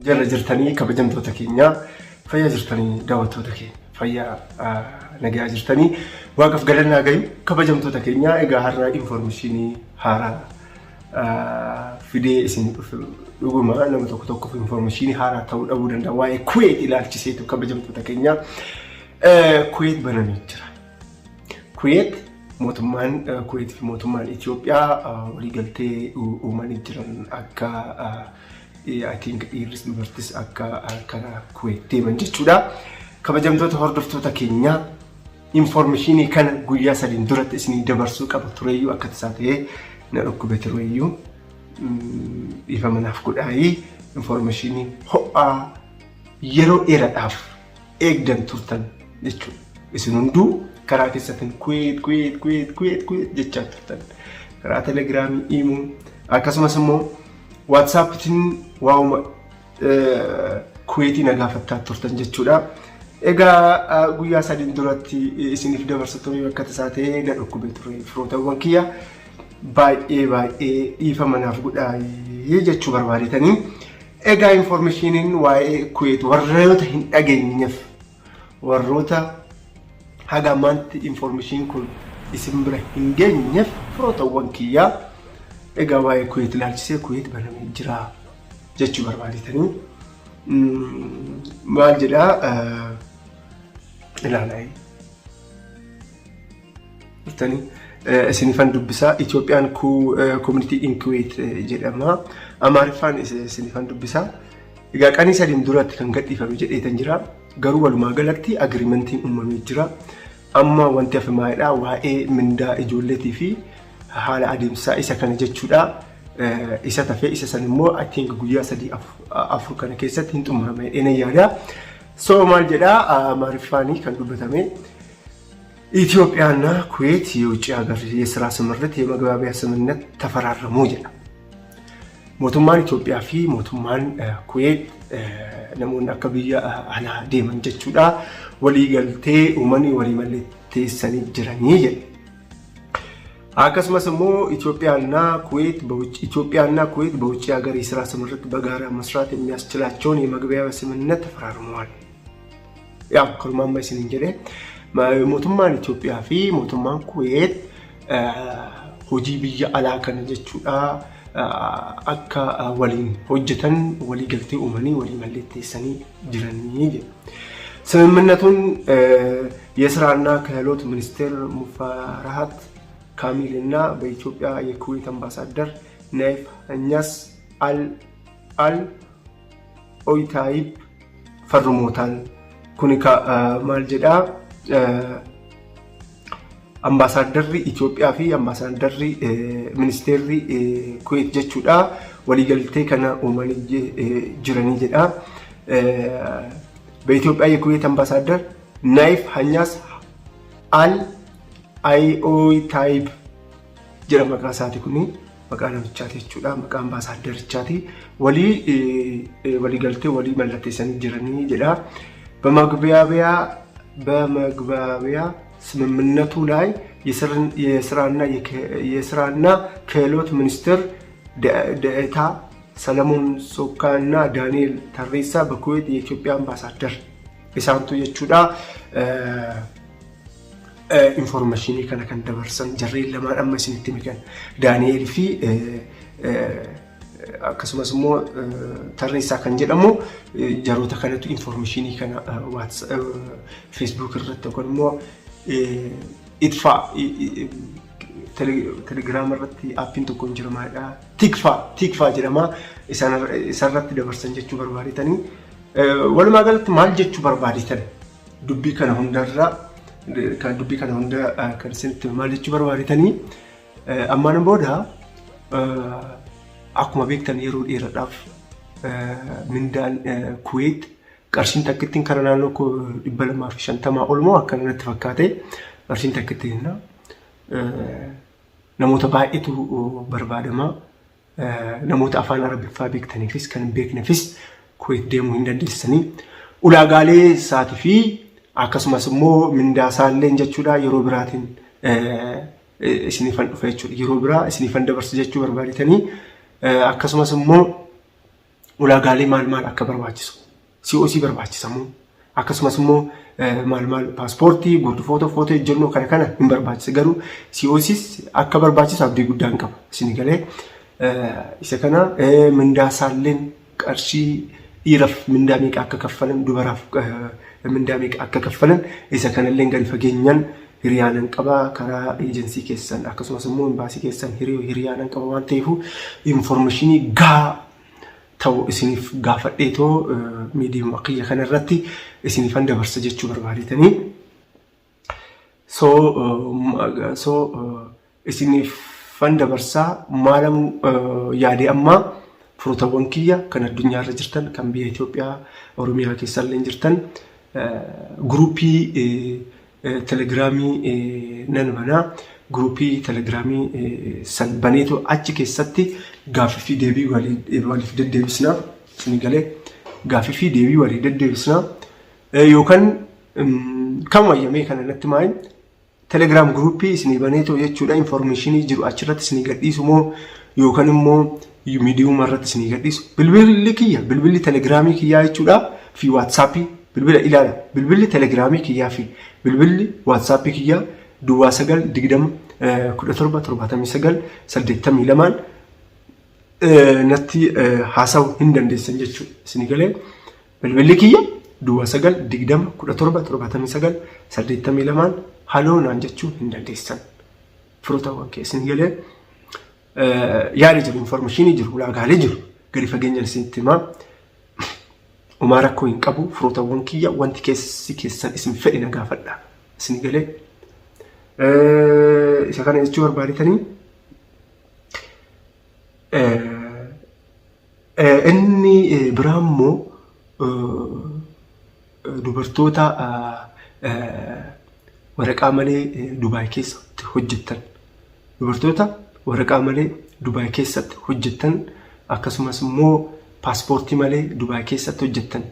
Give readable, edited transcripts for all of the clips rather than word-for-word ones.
Jala jirtanii kabajamtoota keenya, fayyaa jirtanii daawwattoota keenya, fayyaa nagaa jirtanii, waaqaf galannaa gayu kabajamtoota keenya. Egaa har'a infoormeeshinii haaraa fidee isin dhufe. Dhuguma nama tokko tokkoof infoormeeshinii haaraa ta'uu dhabuu danda'a. Waa'ee Kuweet ilaalchiseetu kabajamtoota keenya, Kuweet banamee jira. Kuweet, mootummaan Kuweet fi mootummaan Itoophiyaa waliigaltee uumanii jiran akka I think dhiirris dubartis akka karaa Kuweet deeman jechuudha. Kabajamtoota hordoftoota keenyaa, infoormeeshinii kana guyyaa 3n duratti isinii dabarsuu qaba tureyyuu, akka tasaa ta'ee na dhukkube tureyyuu, dhiifama naaf godhaayii. Infoormeeshinii ho'aa yeroo dheeraadhaaf eegdan turtan jechuudha. Isin hunduu karaa keessattiin "Kuweet, Kuweet, Kuweet, Kuweet, Kuweet" jechaa turtan. Karaa Telegiraamii, Iimoo, akkasumas immoo Waatsaappitiin waa'uma Kuweetii na gaafattaa turtan jechuudha. Egaa guyyaa 3n duratti isiniif dabarsa ture, akka tasaa ta'ee na dhukkube ture. Firootawwan kiyya, baay'ee baay'ee dhiifama naaf godhaa jechuu barbaadetanii. Egaa infoormeeshiniin waa'ee Kuweet warroota hin dhageenyeef, warroota haga ammaatti infoormeeshiniin kun isin bira hin geenyeef, firootawwan kiyyaa, egaa waa'ee Kuweet ilaalchisee Kuweet banamee jira jechuu barbaadetanii. Maal jedhaa ilaalaa dhuftanii isinifan dubbisaa. Itoophiyaan Community in Kuwait jedhama. Amaariffaan isinifan dubbisaa. Egaa qanii 3n duratti kan gadhiifame jedheetan jira. Garuu walumaa galatti agreementiin uumamee jira. Amma wanti hafe maalidha? Waa'ee mindaa ijoolleetii fi haala adeemsaa isa kana jechuudha. Isa tafee isa san immoo I think guyyaa 3 4 kana keessatti hin xumurama jedhee nan yaada. So maal jedhaa Amaariffaanii kan dubbatame? ኢትዮጵያና ኩዌት የውጭ ሀገር የስራ ስምሪት የመግባቢያ ስምምነት ተፈራረሙ jedha. Mootummaan Itoophiyaa fi mootummaan Kuweet namoonni akka biyya alaa deeman jechuudha waliigaltee uumanii walii mallatteessanii jiranii jedha. akkasumas immoo ኢትዮጵያና ኩዌት በውጭ ሀገር የስራ ስምሪት በጋራ መስራት የሚያስችላቸውን የመግባቢያ ስምምነት ተፈራርመዋል። Yaa kanumaan amma isiniin jedhee, mootummaan Itoophiyaa fi mootummaan Kuweet hojii biyya alaa kana jechuudha akka waliin hojjetan waliigaltee uumanii walii mallatteessanii jiranii jedha. ስምምነቱን የስራና ክህሎት ሚኒስቴር ሙፈሪሃት ካሚል እና በኢትዮጵያ የኩዌት አምባሳደር ናይፍ ሀኛስ አል ኦይታይብ ፈርሞታል። Kuni maal jedhaa? Ambaasaaddarri Itoophiyaa fi ambaasaaddarri ministeerri Kuweet jechuudha waliigaltee kana uumanii jiranii jedha. በኢትዮጵያ የኩዌት አምባሳደር ናይፍ ሀኛስ አል አይኦታይብ jedha maqaa isaati. Kuni maqaa namichaati jechuudha, maqaa ambaasaaddarichaati. Walii waliigaltee walii mallatteessanii jiranii jedha. በመግባቢያ ስምምነቱ ላይ የስራና ክህሎት ሚኒስትር ደኤታ ሰለሞን ሶካ እና ዳንኤል ተሬሳ በኩዌት የኢትዮጵያ አምባሳደር isaantu jechuudha infoormeeshinii kana kan dabarsan. Jarreen lamaan amma isinitti hime, Daani'eel fi akkasumas immoo Tarreessaa kan jedhamu, jaroota kanatu infoormeeshinii kana Facebook irratti yookaan immoo itfaa Telegiraama irratti, aappiin tokko hin jira, maalidha, Tikfaa, Tikfaa jedhama, isarratti dabarsan jechuu barbaadetanii. Walumaa galatti maal jechuu barbaadetan? Dubbii kana hundarra kan dubbii kana hunda kan isinitti maal jechuu barbaadetanii? Ammaan booda akkuma beektan yeroo dheeraadhaaf mindaan Kuweet qarshiin takkittiin kara naannoo 250 ol moo akkana natti fakkaate qarshiin takkittiin. Namoota baay'eetu barbaadama. Namoota afaan Arabiffaa beektaniifis kan hin beekneefis Kuweet deemuu hin dandeessanii. Ulaagaalee isaatii fi akkasumas immoo mindaa isaallee jechuudha yeroo biraatiin isiniifan dhufa jechuudha. Yeroo biraa isiniifan dabarsa jechuu barbaadetanii. Akkasumas immoo Ulaagaalee maal maal akka barbaachisu. COC barbaachisa moo? Akkasumas immoo maal maal paaspoortii, guutuu footoo, footoo ejjennoo kana kana hin barbaachisa. Garuu COCs akka barbaachisu abdii guddaan qaba. Isin galee isa kana mindaa isaalleen qarshii dhiiraaf mindaa meeqa akka kaffalan, dubaraaf mindaa meeqa akka kaffalan isa kanallee gadi fageenyaan hiriyaanan qaba karaa eejensii keessan, akkasumas immoo imbaasii keessan hiriyaanan qaba waan ta'eef information gahaa ta'u isiniif gaafadheetoo miidiyaa kiyya kanarratti isiniifan dabarsa jechuu barbaadetanii. So isiniifan dabarsaa maalamu yaadee ammaa firootawwan kiyya kan addunyaarra jirtan, kan biyya Itoophiyaa Oromiyaa keessallee jirtan, guruupii telegiraamii nan banaa. Guruupii telegiraamii san baneetu achi keessatti gaaffii fi deebii waliif deddeebisnaa. Isin galee gaaffii fi deebii walii deddeebisnaa. Yookaan kan wayyamee kana natti maayin Telegram guruupii isinii baneetoo jechuudha information jiru achirratti isinii gadhiisu moo yookaan immoo miidiyuma irratti isinii gadhiisu? Bilbilli kiyya, bilbilli telegiraamii kiyyaa jechuudha fi waatsaappii, bilbila ilaala, bilbilli telegiraamii kiyyaa fi bilbilli waatsaappii kiyyaa 09 20 17 79 82 natti haasa'uu hin dandeessan jechuudha. Isinii galee bilbilli kiyya 09 20 17 79 82 haloo naan jechuu hin dandeessan. Firootawwan kee isin galee yaada jiru, information jiru, ulaagaalee jiru gadi fageenyaan isinitti himaa. Umaa rakkoo hin qabu firootawwan kiyya, wanti keessi keessan isin fedhe na gaafadha. Isin galee isa kana jechuu barbaadetanii. Inni biraa immoo dubartoota waraqaa malee Dubaay keessatti hojjettan. Dubartoota waraqaa malee Dubaay keessatti hojjettan, akkasumas immoo paaspoortii malee Dubaay keessatti hojjettan,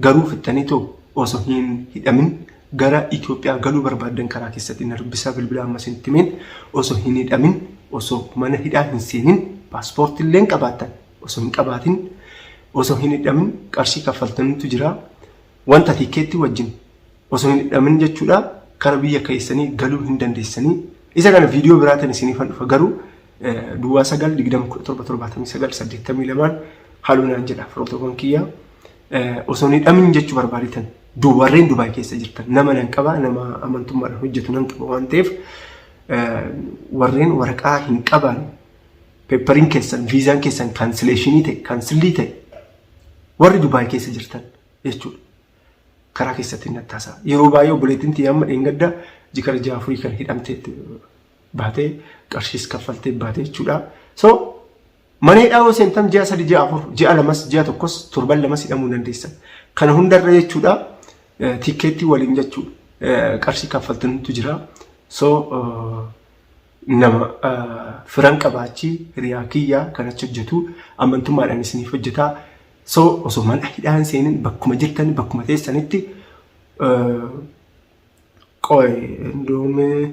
garuu fixxaniitoo osoo hin hidhamin gara Itoophiyaa galuu barbaaddan, karaa keessatti na dubbisaa. Bilbila amma isinitti himeen osoo hin hidhamin, osoo mana hidhaa hin seenin, paaspoortii illee qabaattan osoo hin qabaatin, osoo hin hidhamin qarshii kaffaltanitu jira. Wanta tikeettii wajjin osoo hin hidhamin jechuudha kara biyya keessanii galuu hin dandeessanii. Isa kana viidiyoo biraatiin isiniifan dhufa, garuu 09 20 17 79 82 haaluu naan jedha firootawwan kiyyaa. Osoo hin hidhamin jechuu barbaaditan, warreen Dubaay keessa jirtan, nama nan qaba, nama amantummaadhaan hojjetu nan qaba waan ta'eef, warreen waraqaa hin qabaanne, peppariin keessan, viizaan keessan cancellation ta'e, cancel ta'e, warri Dubaay keessa jirtan jechuudha. Karaa keessatti nattaasaa. Yeroo baay'ee obboleettiin tiyya amma dheengadda jikara 6 4 kan hidhamtee baatee, qarshiis kaffaltee baatee jechuudha. So mana hidhaa yoo seentan ji'a 3, ji'a 4, ji'a 2s, ji'a 1s, torban 2s hidhamuu dandeessan. Kana hundarra jechuudha tikkeettii waliin jechuudha qarshii kaffaltantu jira. So nama firan qabaachii hiriyaa kiyyaa kan achi hojjetu amantummaadhaan isiniif hojjetaa. So osoo mana hidhaa hin seenin bakkuma jirtan, bakkuma teessanitti qoy indoomee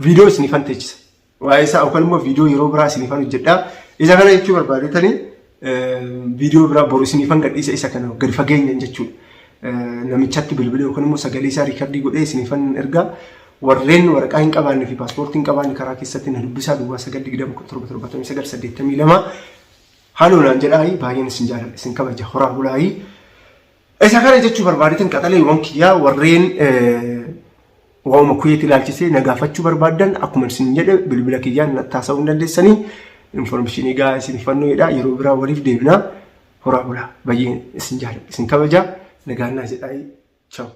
viidiyoo isiniifan teechisa. Waa'ee isaa yookaan immoo viidiyoo yeroo biraa isiniifan hojjedhaa. Isa kana jechuu barbaadetanii viidiyoo biraa boru isiniifan gadhiisa isa kana gadi fageenyan jechuudha. Namichatti bilbilee yookaan immoo sagalee isaa record godhee isiniifan ergaa. Warreen waraqaa hin qabaanne fi paaspoortii hin qabaanne karaa keessatti na dubbisaa, 09 20 17 79 82 haaloo naan jedhaayi. Baay'een isin jaaladha, isin kabaja, horaa bulaayi. Isa kana jechuu barbaadetan qaxaleewwan kiyyaa. Warreen waa'uma Kuweet ilaalchisee na gaafachuu barbaaddan, akkuma isin jedhe bilbila kiyyaan na taasisuu hin dandeessanii. Information gaa isin fannoodha. Yeroo biraa waliif deebinaa, horaa bulaa. Baay'een isin jaaladha, isin kabaja, nagaan naa jedhaayi. Ciao.